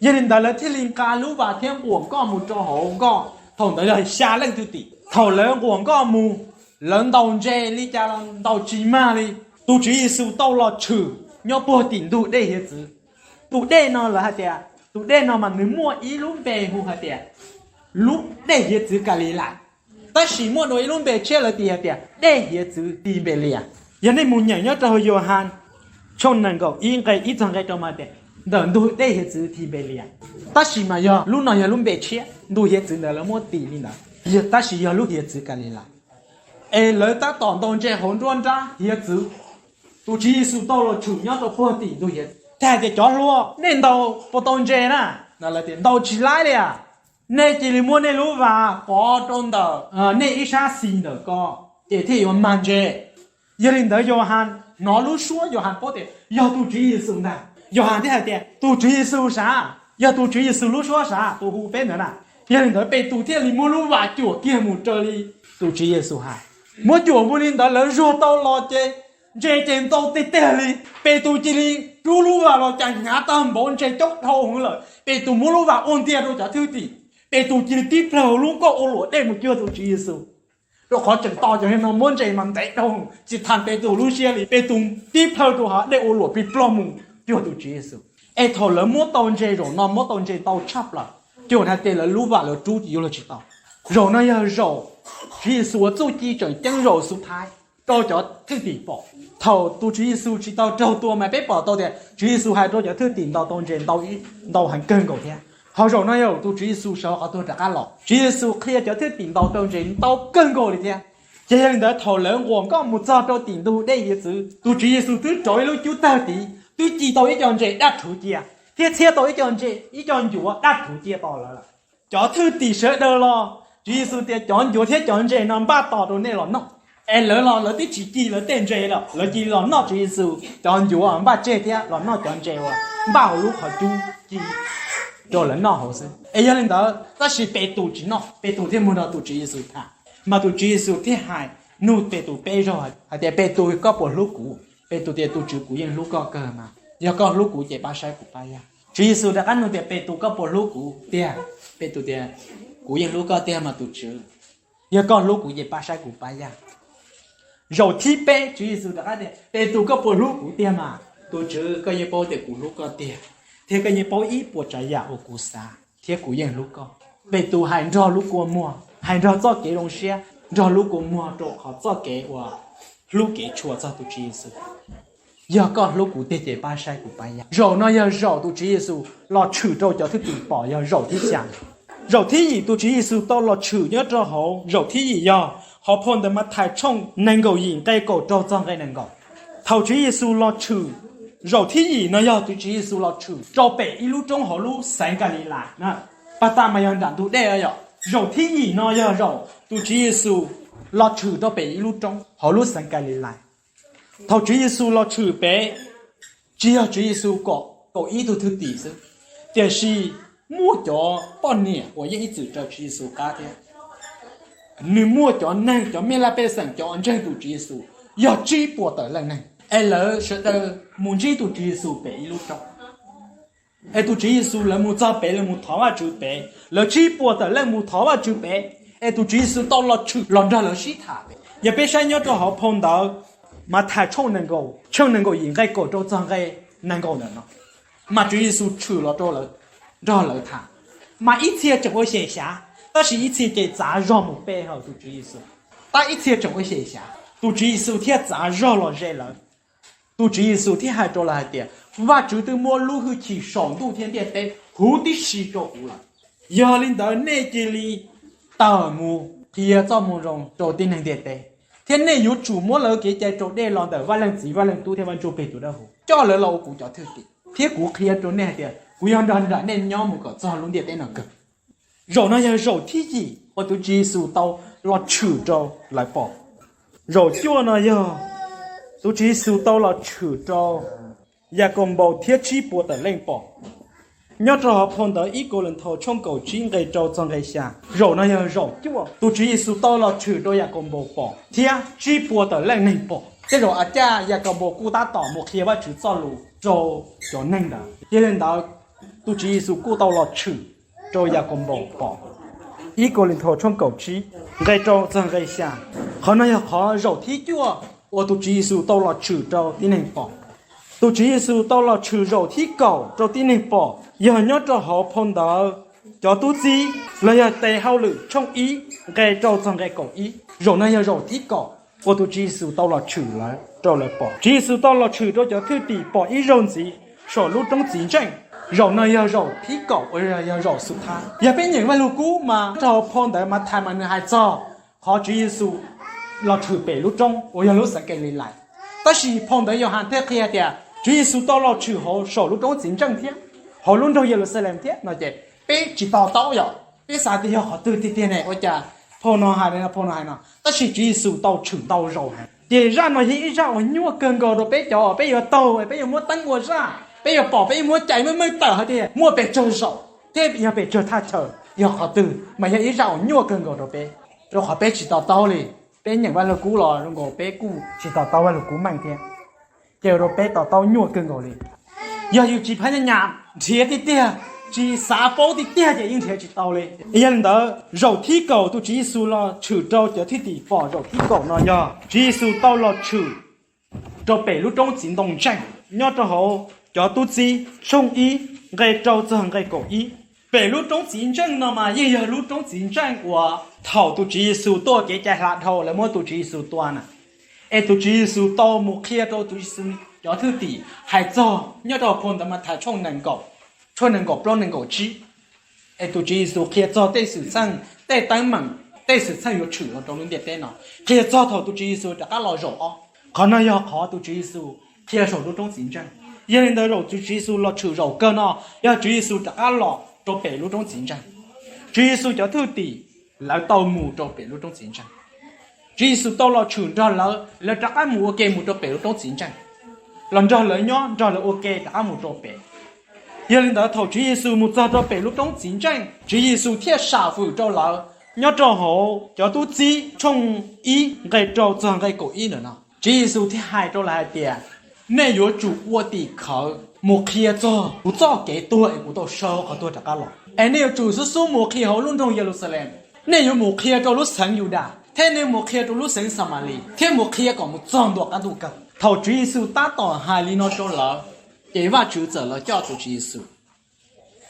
Yog li ntawd lawv thiaj li nqa lub vas thiab nquas nkoj mus rau hauv nkoj. Thaum ntawd yog xya leej thwj tim. Thaum lawv nquas nkoj mus, lawv ntaus ntses li cas los ntaus tsis mag li. Tus Tswv Yexus tau los tshwm nyob puag tim ntug dej hiav txwv. Tus dej no lawv hais tias, tus dej no mas nws muaj ib lub npe hu hais tias lub dej hiav txwv Kalilais. Tab sis muaj dua ib lub npe tshiab lawv tis hais tias dej hiav txwv Tibelias. Yog nej mus nyeem nyob rau hauv Yauhas tshooj nees nkaum ib nqe ib txog nqe rau mas tias ntawm ntug dej hiav txwv Tibelias. Tab sis mas yog lub no yog lub npe tshiab, ntug hiav txwv ntawd lawv muab tis li ntawd, tab sis yog lub hiav txwv Kalilais. Es lawv tab tom ntaus ntses hauv nruab nrab hiav txwv. Tus Tswv Yexus tau los tshwm nyob rau puag tim ntug hiav txwv, thiaj hais tias, Cov hluas, nej ntaus puas tau ntses na? Lawv tias, Ntaus tsis laib li as. Nej cia li muab nej lub vas pov rau ntawm nej ib sab xis ntawm ko, ces thiaj yuav mag ntses. Yog li ntawd Yauhas hnov lub suab, Yauhas paub tias yog tus Tswv Yexus ntag. Yauhas thiaj hais tias, Tus Tswv Yexus sav, yog tus Tswv Yexus lub suab sav, tus hu peb ntawd na. Yog li ntawd Petus thiaj li muab lub vas cuam kiag mus raws li tus Tswv Yexus hais. Muab cuam mus li ntawd lawv zuag tau los ces ntses ces ntau tiag tiag li. Petus cia li rub lub vas los cas hnyav tag npaum, ntses coob dhau hwv lawm. Petus muab lub vas ua ntiag rau cov thwj tim. Petus cia li tib plhaw hauv lub nkoj ua luam dej mus cuag tus Tswv Yexus. Rau qhov tseem tos cov no muab ntses mas ntev dhau, tsis tham Petus lub siab li. Petus tib plhaw rau hauv dej ua luam plig plog mus cuag tus Tswv Yexus. Es thaum lawv muab tau ntses zaum no, muab tau ntses ntau tshaj plaws, cuag hais tias lawv lub vas lawv rub ces yuav luag tsis tau. Zaum no yog zaum Tswv Yexus ua txuj ci tseem ceeb zaum xub thaiv rau cov thwj tim pom. Thaum tus Tswv Yexus tsis tau raug tua mas peb pom tau tias Tswv Yexus hais rau cov thwj tim ntaus tau ntses ntau heev kawg nkaus thiab. Ho zaum no yog tus Tswv Yexus sawv qhov tuag rov qab los, Tswv Yexus qhia cov thwj tim ntaus tau ntses ntau kawg nkaus li thiab. Ces yog li ntawd thaum lawv nquas nkoj mus txog rau tim ntug dej hiav txwv, tus Tswv Yexus twb rauv ib lub cub tawg tid, twb ci tau ib co ntses daj rhuv cia, thiab txhiab tau ib co ntses, ib co ncuav daj rhuv cia tos lawv lawm. Cov thwj tim sawv daws los, Tswv Yexus tias, Cov ncuav thiab cov ntses no npaj tos rau nej los noj. Es lawv los lawv twb tsis ci lawv tej ntses lawm, lawv cia li los noj Tswv Yexus cov ncuav, npaj tseg thiab los noj cov ntses uas npaj hauv lub qhov cub ci rau lawv noj hauv xwb. Es yog li ntawd tab sis Petus tsis noj, Petus thiaj mus nrog tus Tswv Yexus tham. Mas tus Tswv Yexus thiaj hais, nug Petus peb zaug hais tias, Petus, koj puas hlub kuv? Petus tias, Tus Tswv, kuv yeej hlub koj kawg mas, yog koj hlub kuv ces pab saib kuv pab yaj. Tswv Yexus rov qab nug tias, Petus, koj puas hlub kuv tiag? Petus tias, Kuv yeej hlub koj tiag mas tus Tswv, yog koj hlub kuv ces pab saib kuv pab yaj. Zaum thib peb Tswv Yexus rov qab tias, Petus, koj puas hlub kuv tiag mas? Tus Tswv, koj yeej paub tias kuv hlub koj tiag, thiab koj yeej paub ib puas tsav yam uas kuv xav, thiab kuv yeej hlub koj. Petus hais nrog lub kua muag, hais nrog txoj kev zoo siab, nrog lub kua muag rau qhov txoj kev uas hlub kev tshua txog tus Tswv Yexus. Yog koj hlub kuv tiag ces pab saib kuv pab yaj. Zaum no yog zaum tus Tswv Yexus los tshwm rau cov thwj tim pom yog zaum thib xya. Zaum thib yim tus Tswv Yexus tau los tshwm nyob rau hauv, zaum thib yim yog hauv phau ntawv Mathais tshooj nees nkaum yim nqe kaum rau txog nqe nees nkaum. Thaum Tswv Yexus los tshwm Zaum thib yim no yog tus Tswv Yexus los tshwm rau pem ib lub roob hauv lub xeev Kalilais na. Pas tas mas yog nram ntug dej yom. Zaum thib yim no yog zaum tus Tswv Yexus los tshwm rau pem ib lub roob hauv lub xeev Kalilais. Thaum Tswv Yexus los tshwm pem, tsis yog Tswv Yexus kom kaum ib tug thwj tim xwb, tiam sis muaj cov poj niam uas yeej ib txwm raws Tswv Yexus qab thiab. Nws muaj cov neeg, cov mej laj pej xeem, cov ntseeg tus Tswv Yexus yog tsib puas tawm leej neeg, es lawv sawv daws mus ntsib tus Tswv Yexus pem ib lub roob. Es tus Tswv Yexus lawv mus txog pem, lawv mus thov Vajtswv pem, lawv tsib puas tawm leej mus thov Vajtswv pem, es tus Tswv Yexus tau los tshwm los nrog lawv sib tham pem. Yog peb saib nyob rau hauv phau ntawv Mathais tshooj nees nkaum, tshooj nees nkaum yim nqe kaum rau txog nqe nees nkaum ntawm no, mas Tswv Yexus tshwm los rau lawv, nrog lawv tham, mas ib txhia tseem ua xyem xyav, tab sis ib txhia ces txav zog mus pe hawm tus Tswv Yexus. Tab ib txhia tseem ua xyem xyav, tus Tswv Yexus thiaj txav zog los ze lawv. Tus Tswv Yexus thiaj hais rau lawv hais tias, Vajtswv twb muab lub hwj chim saum ntuj thiab ntiaj teb huv tib si rau kuv lawm. Yog li ntawd nej cia li tawm mus qhia txoj moo zoo rau tib neeg ntiaj teb, thiab nej yuav tsum muab lawv kev cai raus dej los ntawm Vaj Leej Txiv, Vaj Leej Tub thiab Vaj Ntsuj Plig tus Dawb Huv, coj lawv los ua kuv cov thwj tim, thiab kuv qhia rau nej hais tias kuv yuav nrog nram nej nyob mus kom txog lub ntiaj teb no kawg. Zaum no yog zaum thib yim uas tus Tswv Yexus tau los tshwm rau lawv pom. Zaum cuaj no yog tus Tswv Yexus tau los tshwm rau Yakaunpaus thiab tsib puas tawm leej pom. Nyob rau hauv phau ntawv ib Kauleethaus tshooj kaum tsib nqe rau txog nqe xya, zaum no yog zaum cuaj tus Tswv Yexus tau los tshwm rau Yakaunpaus pom thiab tsib puas tawm leej neeg pom. Tej zaum a caj Yakaunpaus kuj tab tom mus qhia Vajtswv txoj lus rau cov neeg ntawd. Yog li ntawd, tus Tswv Yexus kuj tau los tshwm rau Yakaunpaus pom. Ib Kauleethaus tshooj kaum tsib nqe rau txog nqe xya, qhov no yog qhov zaum thib cuaj uas tus Tswv Yexus tau los tshwm rau tib neeg pom. Tus Tswv Yexus tau los tshwm zaum thib kaum rau tib neeg pom yog nyob rau hauv phau ntawv Cov Tub Txib los yog Tes Hauj Lwm tshooj ib nqe rau txog nqe kaum ib. Zaum no yog zaum thib kaum uas tus Tswv Yexus tau los tshwm lawv rau lawv pom. Tswv Yexus tau los tshwm rau cov thwj tim pom ib zaug ntxiv saum lub roob txiv ntseej. Zaum no yog zaum thib kaum uas yog zaum xub thawj. Yog peb nyeem Vaj Lug Kub mas rau hauv phau ntawv Mathais mas nws hais txog qhov Tswv Yexus los tshwm pem lub roob uas yog lub xeev Kalilais. Tab sis phau ntawv Yauhas thiaj qhia tias Tswv Yexus tau los tshwm hauv saum lub roob txiv ntseej thiab hauv lub nroog Yeluxalees thiab no ces peb tsis to taub yom, peb xav tias yog qhov twg tiag tiag ne, ua cas phau no hais li no, phau no hais no. Tab sis Tswv Yexus tau tshwm ntau zaus heev. Ces zaj no yog ib zaj uas nyuaj kawg nkaus rau peb cov uas peb yuav taug, peb yuav muab teeb ua zaj, peb yuav pom, peb yuav muab cais meej meej tawm hais tias muaj pes tsawg zaus thiab yog pes tsawg thaj chaw, yog qhov twg mas yog ib zaj uas nyuaj kawg nkaus rau peb, rau qhov peb tsis to taub li. Peb nyeem Vaj Lug Kub los zoo nkaus peb kuj tsis to taub Vaj Lug Kub meej thiab, ces ua rau peb to taub nyuaj kawg nkaus li. Yog yus tsis phab nyaj nyam nrhiav tiag tiag, tsis xav paub tiag tiag ces yeej nrhiav tsis tau li. Yog li ntawd zaum thib kaum tus Tswv Yexus los tshwm rau cov thwj tim pom zaum thib kaum no yog Tswv Yexus tau los tshwm rau pem lub roob txiv ntoo ntseej nyob rau hauv Cov Tub Txib tshooj ib nqe rau txog nqe kaum ib. Pem lub roob txiv ntseej no mas yeej yog lub roob txiv ntseej uas thaum tus Tswv Yexus tuaj kev cai hla dhau lawv muab tus Tswv Yexus tua na, es tus Tswv Yexus tau mus qhia rau tus Tswv Yexus cov thwj tim hais txog nyob rau phau ntawv Mathais tshooj nees nkaum, tshooj nees nkaum plaub nees nkaum tsib. Es tus Tswv Yexus qhia txog tej xwm txheej, tej teeb meem, tej xwm txheej yuav tshwm los rau lub ntiaj teb no, qhia txog thaum tus Tswv Yexus rov qab los zaum ob. Qhov no yog qhov tus Tswv Yexus qhia saum lub roob txiv ntseej. Yog li ntawd zaum tus Tswv Yexus los tshwm zaum kawg no yog Tswv Yexus rov qab los rau pem lub roob txiv ntseej. Tswv Yexus cov thwj tim lawv tau mus rau pem lub roob txiv ntseej. Tswv Yexus tau los tshwm nrog lawv, lawv rov qab mus ua ke mus rau pem lub roob txiv ntseej, los nrog lawv nyob, nrog lawv ua ke rov qab mus rau pem. Yog li ntawd thaum Tswv Yexus mus txog rau pem lub roob txiv ntseej, Tswv Yexus thiaj sam fwm rau lawv nyob rau hauv Cov Tub Txib tshooj ib nqe rau txog nqe kaum ib ntawm no. Tswv Yexus thiaj hais rau lawv hais tias, nej yuav tsum ua tim khawv mus qhia txog kuv txoj kev tuag es kuv tau sawv hauv qhov tuag rov qab los. Es nej yuav tsum xub xub mus qhia hauv lub nroog Yeluxalees, nej yuav mus qhia rau lub xeev Yudas, thiab nej mus qhia rau lub xeev Xamalis, thiab mus qhia kom mus txog ntua qab ntuj kawg. Thaum Tswv Yexus tab tom hais li no rau lawv, ces Vajtswv txawm los coj tus Tswv Yexus.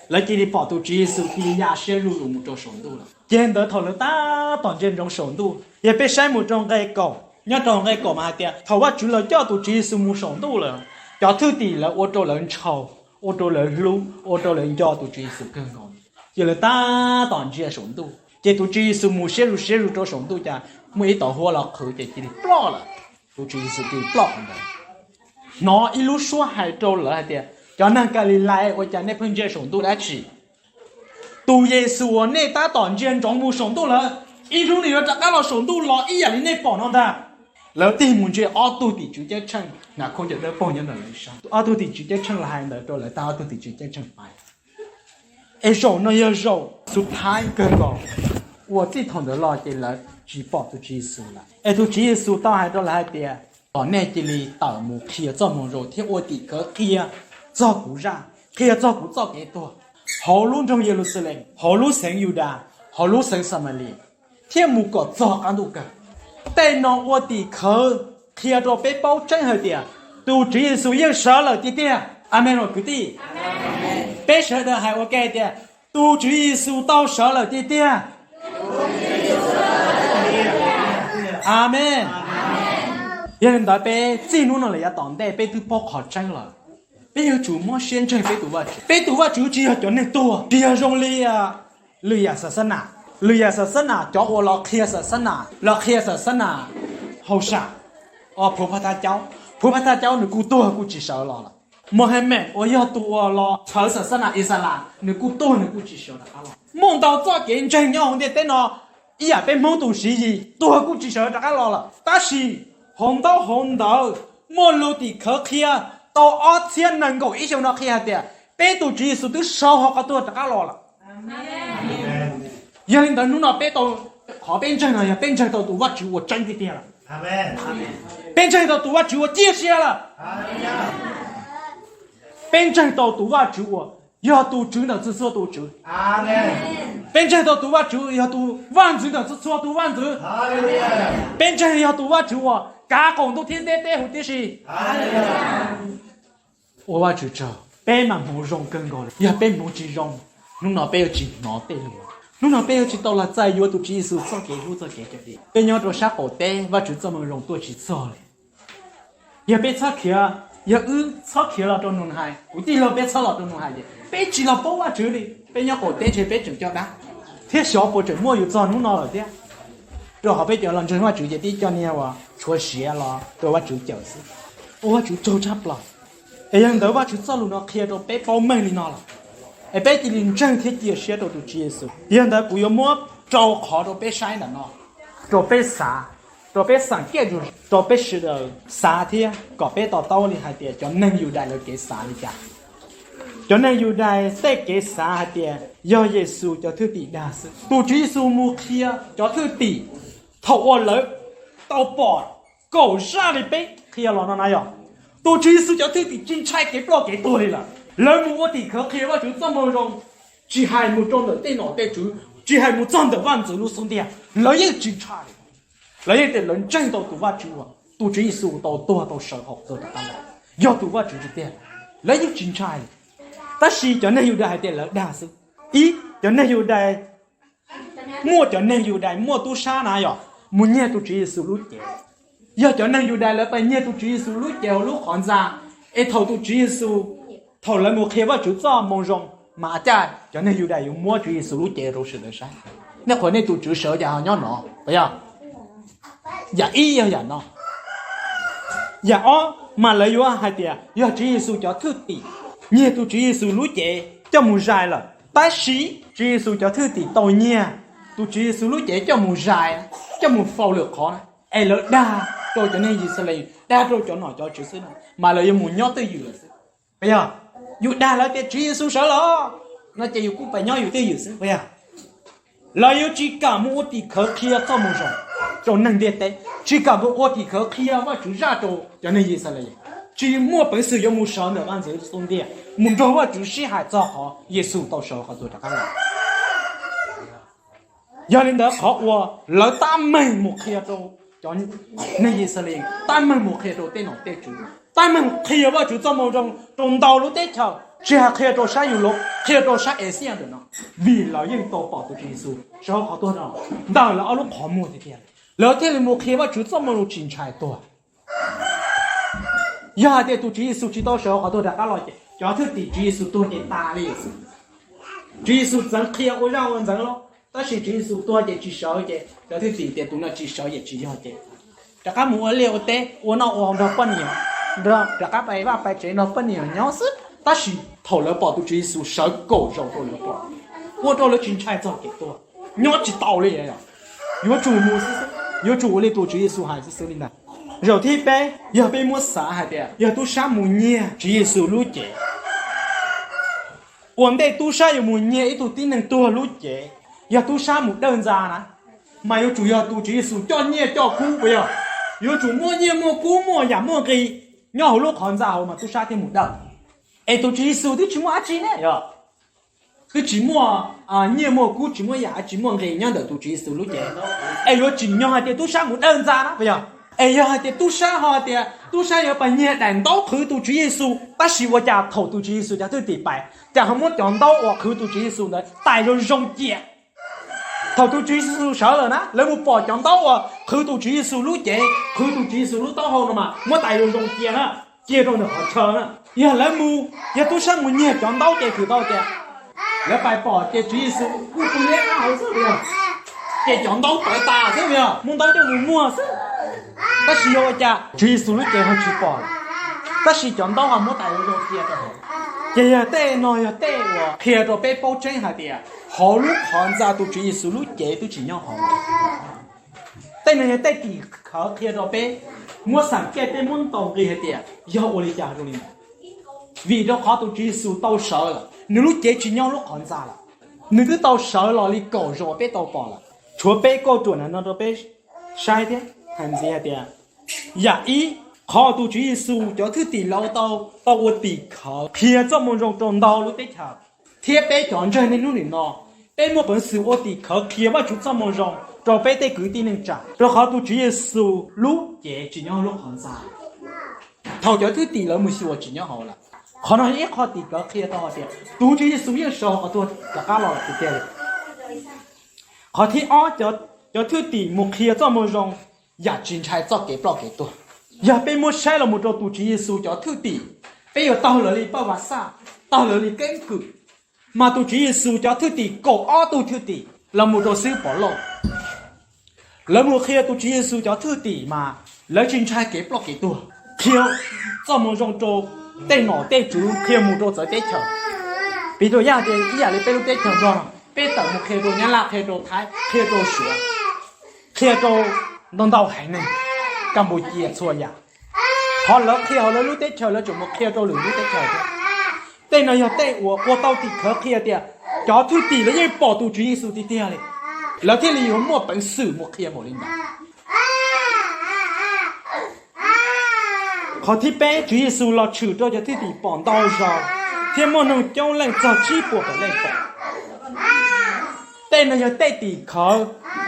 Lawv cia li pom tus Tswv Yexus cia li ya siab zuj zus mus rau saum ntuj lawm. Ces ntawd thaum lawv tab tom ntsia ntsoov saum ntuj, yog peb saib mus rau nqe kaum, nyob rau nqe kaum mas hais tias thaum Vajtswv los coj tus Tswv Yexus mus saum ntuj lawm, cov thwj tim lawv ua rau lawv ntshaus, ua rau lawv hlub, ua rau lawv nco tus Tswv Yexus kawg nkaus. Ces lawv tab tom ntsia saum ntuj, ces tus Tswv Yexus mus siab zus siab zus rau saum ntuj cas muaj ib tauv huab los qhwv ces cia li ploj lawm. Tus Tswv Yexus cia li ploj qhov ntawd. hnov ib lub suab hais rau lawv hais tias, Cov neeg Kalilais, ua cas nej pheej ntsia saum ntuj dab tsi? Tus Yexus uas nej tab tom ntsia ntsoov mus saum ntuj lawm, ib hnub nws yuav rov qab los saum ntuj los ib yam li nej pom no ntag. Lawv tig mus ntsia ob tug tim tswv ceeb tsheej hnav khaub ncaws dawb paug nyob ntawm lawv ib sab. Ob tug tim tswv ceeb tsheej los hais ntawd rau lawv tag, ob tug tim tswv ceeb tsheej pais. Es zaum no yog zaum xub thawj kawg nkaus uas txij thaum ntawd los ces lawv tsis pom tus Tswv Yexus lawm. Es tus Tswv Yexus tau hais rau lawv hais tias, Kom nej cia li tawm mus qhia txoj moo zoo thiab ua tim khawv qhia txog kuv zaj, qhia txog kuv txoj kev tuag hauv lub nroog Yeluxalees, hauv lub xeev Yudas, hauv lub xeev Xamalis, thiab mus kom txog qab ntuj kawg. Tej no ua tim khawv qhia rau peb paub tseeb hais tias tus Tswv Yexus yeej sawv lawm tiag tiag. Amees los kwv tij? Peb sawv daws hais ua ke tias, Tus Tswv Yexus tau sawv lawm tiag tiag. Amees. Yog li ntawd peb txij hnub no lawm yav tom ntej peb twb paub qhov tseeb lawm. Peb yuav tsum muab siab ntseeg peb tus Vajtswv. Peb tus Vajtswv tsis yog cov neeg tuag, tsis yog zoo li lwm yam xas xab nas. Lwm yam xas xab nas cov uas los qhia xas xab nas, los qhia xas xab nas hauj sam, phuv phaj thab caub, phuv phaj thab caub nws kuj tuag kuj tsis sawv los lawm. Mohamed uas yog tus uas los txhawv xas xab nas Islam, nws kuj tuag nws kuj tsis sawv rov qab los. Muaj ntau txoj kev ntseeg nyob hauv ntiaj teb no, ib yam peb Hmoob tus Siv Yis tuag kuj tsis sawv rov qab los lawm. Tab sis hauv ntaub hauv ntawv muaj lus tim khawv qhia tau ob txhiab nees nkaum ib xyoo no qhia hais tias peb tus Tswv Yexus twb sawv hauv qhov tuag rov qab los lawm. Yog li ntawd hnub no peb tau, qhov peb ntseeg no yog peb ntseeg tau tus Vajtswv uas tseeb tiag tiag lawm. Peb ntseeg tau tus Vajtswv uas ciaj sia lawm. Peb ntseeg tau tus Vajtswv uas yog tus Tswv ntawm txhua txhua tus tswv. Peb ntseeg tau tus Vajtswv yog tus Vaj ntxwv ntawm txhua txhua tus vaj ntxwv. Peb ntseeg yog tus Vajtswv uas kav qaum ntuj thiab ntiaj teb huv tib si. Ua Vajtswv tsaug, peb mas hmoov zoo kawg nkaus li. Yog peb hmoov tsis zoo, hnub no peb yuav tsis hnov tej lus. Hnub no peb yuav tsis tau los txais yuav tus Tswv Yexus txoj kev hlub txoj kev cawm dim. Peb nyob rau sab qaum teb, Vajtswv txoj moo zoo tuaj tsis txog li. Yog peb txhob khiav, yog wb txhob khiav los rau nus hais, kuv tij laug peb txhob los rau nus hais tias peb tsis los paub Vajtswv li, peb nyob qaum teb ntshe peb tseem coj dab thiab xyov puas tseem muaj yus txog hnub no lawm thiab. Rau qhov peb cov los ntseeg Vajtswv ces tib co niag uas tshuav siav los rau Vajtswv cawm xwb. Ua Vajtswv tsaug tshaj plaws. Es yog li ntawd Vajtswv txoj lus no qhia rau peb paub meej li no lawm, es peb cia li ntseeg thiab cia siab rau tus Tswv Yexus. Yog li ntawd kuv yuav muab rau qhov rau peb saib ntawm no, rau peb xav, rau peb xav kiaj, rau peb sawv daws xav thiab kom peb to taub li hais tias cov neeg Yudais lawv kev xav li cas. Cov neeg Yudais tej kev xav hais tias yog Yexus cov thwj tim dag xwb. Tus Tswv Yexus mus qhia cov thwj tim, thaum uas lawv tau pom kaum zaj li peb qhia los no na yog, tus Tswv Yexus cov thwj tim tsis ntshai kev ploj kev tuag li lawm. Lawv mus ua tim khawv qhia Vajtswv txoj moo zoo, tsis hais mus rau ntawm tej nom tej tswv, tsis hais mus txog ntawm vaj ntxwv lub xub ntiag, lawv yeej tsis ntshai li. Lawv yeej tias lawv ntseeg tau tus Vajtswv uas tus Tswv Yexus tau tuag tau sawv hauv tuag rov qab los, yog tus Vajtswv tiag tiag, lawv yeej tsis ntshai li. Tab sis cov neeg Yudais hais tias lawv dag xwb. Ib, cov neeg Yudais, muaj cov neeg Yudais muaj tub sab na yog mus nyiag tus Tswv Yexus lub cev. Yog cov neeg Yudais lawv pais nyiag tus Tswv Yexus lub cev hauv lub qhov ntxa, es thaum tus Tswv Yexus, thaum lawv mus qhia Vajtswv txoj moo zoo, mas cas cov neeg Yudais yuav muab Tswv Yexus lub cev rau sawv daws saib. Nej qhuas nej tus Tswv sawv cas ho nyob no, puas yog? Yam ib yog yam no. Yam ob mas lawv yuav hais tias yog Tswv Yexus cov thwj tim nyiag tus Tswv Yexus lub cev coj mus zais lawm. Tab sis Tswv Yexus cov thwj tim tau nyiag tus Tswv Yexus lub cev coj mus zais, coj mus faus lwm qhov na, es lawv dag rau cov neeg Yixalayees, dag rau cov nom cov tswv xwb na, mas lawv yuav mus nyob twj ywm lawm xwb. Puas yog? Yus dag lawv tias Tswv Yexus sawv los no ces yus kuj pais nyob yus twj ywm xwb, puas yog? Lawv yuav tsis kam mus ua tim khawv qhia txoj moo zoo rau neeg ntiaj teb, tsis kam mus ua tim khawv qhia Vajtswv zaj rau cov neeg Yixalayees, tsis muaj peev xwm yuav mus sawv ntawm vaj ntxwv xub ntiag mus nrog Vajtswv sib hais txog qhov Yexus tau sawv qhov tuag rov qab los. Yog li ntawd qhov uas lawv tab meeg mus qhia rau cov neeg Yixalayees, tab meeg mus qhia rau tej nom tej tswv, tab meeg qhia Vajtswv txoj moo zoo rau ntau lub teb chaws, tsis hais qhia rau sab Yus Lov, qhia rau sab Axias ntawm no, vim lawv yeej tau pom tus Tswv Yexus sawv hauv qhov tuag no ntawm lawv ob lub qhov muag tiag tiag, lawv thiaj li mus qhia Vajtswv txoj moo zoo tsis ntshai tuag. Yog hais tias tus Tswv Yexus tsis tau sawv hauv qhov tuag rov qab los ces cov thwj tim Tswv Yexus tuag ces tas li. Tswv Yexus txeev qhia ua zaj ua ntxeev los, tab sis Tswv Yexus tuag ces tsis sawv ces cov thwj tim tias tus no tsis sawv ces tsis yog ces rov qab mus ua liaj ua teb ua noj ua haus nrog poj niam. rov qab pais vaj pais tsev nrog poj niam nyob xwb. Tab sis thaum lawv pom tus Tswv Yexus sawv kaum zaus rau lawv pom, ua rau lawv tsis ntshai txog kev tuag, nyob tsis tau li. Yuav tsum mus xwb xwb, yuav tsum ua li tus Tswv Yexus hais xwb xwb li ntag. Zaum thib peb, yog peb muab xav hais tias yog tub sab mus nyiag Tswv Yexus lub cev, ua ntej tub sab yuav mus nyiag ib tug tib neeg tuag lub cev, yog tub sab mus dawj ntxa na, mas yuav tsum yog tus Tswv Yexus coj nyiaj coj kub puas yog? Yuav tsum muaj nyiaj muaj kub muaj yam muaj nqis nyob hauv lub qhov ntxa hauv mas tub sab thiaj mus dawj. Es tus Tswv Yexus twb tsis muaj dab tsi ne, yog twb tsis muaj nyiaj muaj kub, tsis muaj yam dab tsi muaj nqis nyob ntawm tus Tswv Yexus lub cev. Es yuav tsim nyog hais tias tub sab mus dawj ntxa na puas yog? Es yog hais tias tub sab ho hais tias tub sab yuav pais nyiag daim ntaub qhwv tus Tswv Yexus, tab sis ua cas thaum tus Tswv Yexus cov thwj tim pais, cas ho muab cov ntaub uas qhwv tus Tswv Yexus ntawd tais zoo zoo cia? Thaum tus Tswv Yexus sawv lawm na, lawv mus pom cov ntaub uas qhwv tus Tswv Yexus lub cev, qhwv tus Tswv Yexus lub taub hau no mas muab tais zoo zoo cia na, cia rau ntawm qhov chaw na. Yog lawv mus, yog tub sab mus nyiag cov ntaub ces twb tau tias lawv pais pom ces Tswv Yexus kuj tu liab qab hauv xwb, ces cov ntaub tawv tas xwb, yog muab ntaub coj mus muag xwb. Tab sis yog ua cas Tswv Yexus lub cev ho tsis pom, tab sis cov ntaub ho muab tais zoo zoo cia rau hauv? Ces yog tej no yog tej uas qhia rau peb paub tseeb hais tias hauv lub qhov ntxa tus Tswv Yexus lub cev twb tsis nyob hauv. Tej no yog tej tim khawv qhia rau peb, muab xam kej peb muab ntaus nqi hais tias yog ua li cas rau li ntawd. Vim rau qhov tus Tswv Yexus tau sawv lawm, nws lub cev tsis nyob lub qhov ntxa lawm. Nws twb tau sawv los li kaum zaus peb tau pom lawm. Tshuav peb kauj ruam no rau peb saib thiab hais ntxiv hais tias, yam ib, qhov tus Tswv Yexus cov thwj tim lawv tau, tau ua tim khawv qhia txoj moo zoo rau ntau lub teb chaws, thiab peb cov ntseeg niaj hnub nim no, peb muaj peev xwm ua tim khawv qhia Vajtswv txoj moo zoo rau peb tej kwv tij neej tsa, rau qhov tus Tswv Yexus lub cev tsis nyob lub qhov ntxa. Thaum cov thwj tim lawv mus xyuas tsis nyob hauv lawm. Qhov no yog ib qho tim khawv qhia tau hais tias tus Tswv Yexus yeej sawv hauv qhov tuag rov qab los lawm tiag tiag li. Qhov thib ob, cov thwj tim mus qhia txoj moo zoo yam tsis ntshai txoj kev ploj kev tuag. Yog peb muab saib los mus rau tus Tswv Yexus cov thwj tim, peb yuav taug lawv li paj vav xaj, taug lawv li keeb kwm. Mas tus Tswv Yexus cov thwj tim kaum ob tug thwj tim los mus rau xib hwb Pov Lauj, lawv mus qhia tus Tswv Yexus cov thwj tim mas lawv tsis ntshai kev ploj kev tuag, qhia txoj moo zoo rau tej nom tej tswv, qhia mus rau txawv teb chaws. Piv txwv yam tias ib yam li peb lub teb chaws Nplog, peb tawm mus qhia rau Nyab Laj, qhia rau Thaib, qhia rau Suav, qhia rau ntau ntau haiv neeg, Kas Pus Cia txhua yam. Qhov lawv qhia hauv lawv lub teb chaws lawv tseem mus qhia rau lwm lub teb chaws thiab. Tej no yog tej uas ua tau tim khawv qhia tias cov thwj tim lawv yeej pom tus Tswv Yexus tiag tiag li, lawv thiaj li yuav muaj peev xwm mus qhia npaum li ntawd. Qhov thib peb, Tswv Yexus los tshwm rau cov thwj tim pom ntau zaus, thiab muaj neeg coob leej txog tsib puas tawm leej pom. Tej no yog tej tim khawv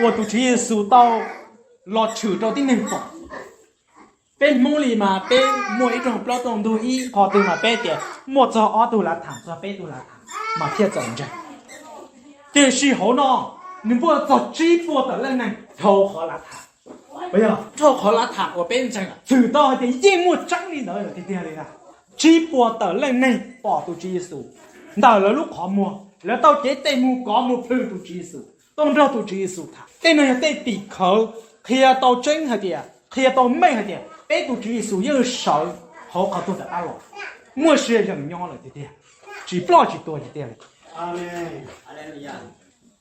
uas tus Tswv Yexus tau los tshwm rau tib neeg pom. Peb Hmoob li mas peb muaj ib rooj plaub rooj ntug ib qho twg mas peb tias muaj txog ob tug lav tham, txog peb tug lav tham mas thiaj txaus ntseeg. Tiam sis hauv no nws muaj txog tsib puas tawm leej neeg dhau qhov lav tham. Dhau qhov lav tham uas peb ntseeg, txhwm tau hais tias yeej muaj tseeb li ntawd lawm tiag tiag li ntag. Tsib puas tawm leej neeg pom tus Tswv Yexus ntawm lawv lub qhov muag, lawv tau cev tes mus kov mus plhws tus Tswv Yexus, tau nrog tus Tswv Yexus tham. Tej no yog tej tim khawv qhia tau tseeb hais tias, qhia tau meej hais tias peb tus Tswv Yexus yeej sawv hauv qhov tuag rov qab los, muaj sia yees nyob lawm tiag tiag, tsis ploj tsis tuag tiag tiag li.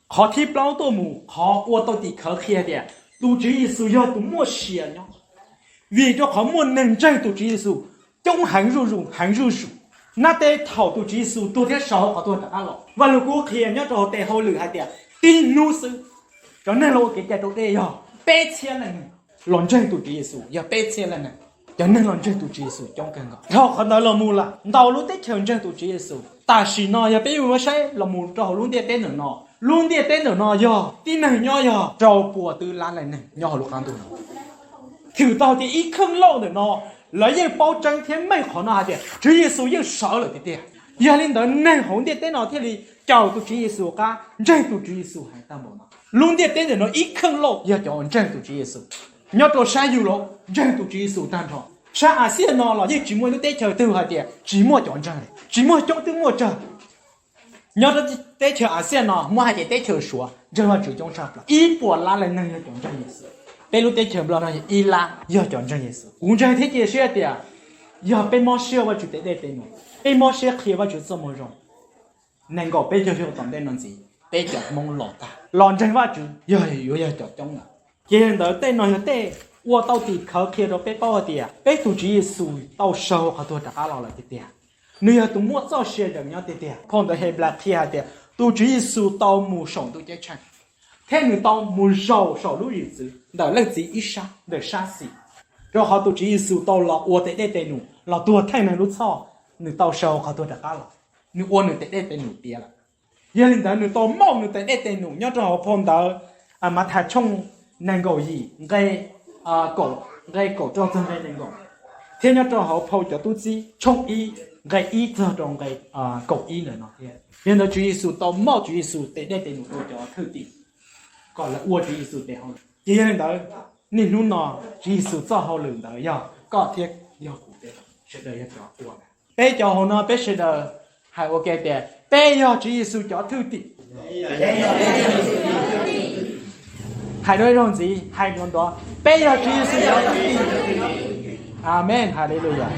Qhov thib plaub tuaj mus, qhov ua tau tim khawv qhia tias tus Tswv Yexus yog tus muaj sia nyob, vim rau qhov muaj neeg ntseeg tus Tswv Yexus coob heev zuj zus, heev zuj zus. Nab teb thaum tus Tswv Yexus tuag thiab sawv hauv qhov tuag rov qab los, Vaj Lug Kub qhia nyob rau hauv tes hauj lwm hais tias tib hnub xwb, cov neeg los ua kev cai rau dej yog peb txhiab leej neeg los ntseeg tus Tswv Yexus, yog peb txhiab leej neeg. Cov neeg los ntseeg tus Tswv Yexus coob kawg nkaus. Dhau qhov ntawd los mus lawm, ntau lub teb chaws ntseeg tus Tswv Yexus. Tam sim no yog peb yuav saib los mus rau hauv lub ntiaj teb ntawm no, lub ntiaj teb ntawm no yog tib neeg nyob yog rau puas twb lab leej neeg nyob hauv lub qab ntuj no. Txhwm tau tias ib kheej lauj ntawm no lawv yeej paub tseeb thiab meej qhov no hais tias Tswv Yexus yeej sawv lawm tiag tiag. Yog li ntawd neeg hauv ntiaj teb no thiaj li caum tus Tswv Yexus qab, ntseeg tus Tswv Yexus heev tag npaum no. Lub ntiaj teb ntawm no ib kheej lauj yog cov ntseeg tus Tswv Yexus. Nyob rau sab yug los ntseeg tus Tswv Yexus tag nrho. Sab Axias no los yeej tsis muaj ib lub teb chaws twg hais tias tsis muaj cov ntseeg, tsis muaj coob twb muaj tsawg. Nyob rau teb chaws Axias no muab hais tias teb chaws Suav ntseeg Vajtswv coob tshaj plaws, ib puas lab leej neeg yog cov ntseeg Yexus. Peb lub teb chaws Nplog no yog ib lab yog cov ntseeg Yexus. Kuv ntseeg thiab cia siab tias Yog peb mob siab ua Vajtswv tes dej tes num, peb mob siab qhia Vajtswv txoj moo zoo, nees nkaum peb caug xyoo tom ntej no ntxiv peb cov Hmoob los tag los ntseeg Vajtswv yog yuav yog cov coob lawm. Ces yog li ntawd tej no yog tej ua tau tim khawv qhia rau peb paub hais tias peb tus Tswv Yexus tau sawv hauv qhov tuag rov qab los lawm tiag tiag. Nws yog tus muaj txoj sia nyob tiag tiag. Phau ntawv Henplais qhia hais tias tus Tswv Yexus tau mus saum ntuj ceeb tsheej, thiab nws tau mus zaum saum lub zwm txwv ntawm leej txiv ib sab ntawm sab xis, rau qhov tus Tswv Yexus tau los ua tes dej tes num los tuag theej neeg lub txhoj, nws tau sawv hauv qhov tuag rov qab los, nws ua nws tes dej tes num tiav lawm. Yog li ntawd nws tau mauj nws tes dej tes num nyob rau hauv phau ntawv Mathais tshooj nees nkaum yim nqe nqe kaum rau txog nqe nees nkaum, thiab nyob rau hauv phau cov tub txib tshooj ib nqe ib txog rau nqe kaum ib ntawm no thiab. Yog li ntawd Tswv Yexus tau mauj Tswv Yexus tes dej tes num rau cov thwj tim kom lawv ua Tswv Yexus tes hauj lwm. Ces yog li ntawd niaj hnub no Tswv Yexus txoj hauj lwm ntawd yog koj thiab yog kuv, sawv daws yog cov ua. Peb cov hauv no peb sawv daws hais ua ke tias peb yog Tswv Yexus cov thwj tim. Hais dua ib zaug ntxiv, hais ntuav ntuav, peb yog Tswv Yexus cov thwj tim. Amees, haleluyas.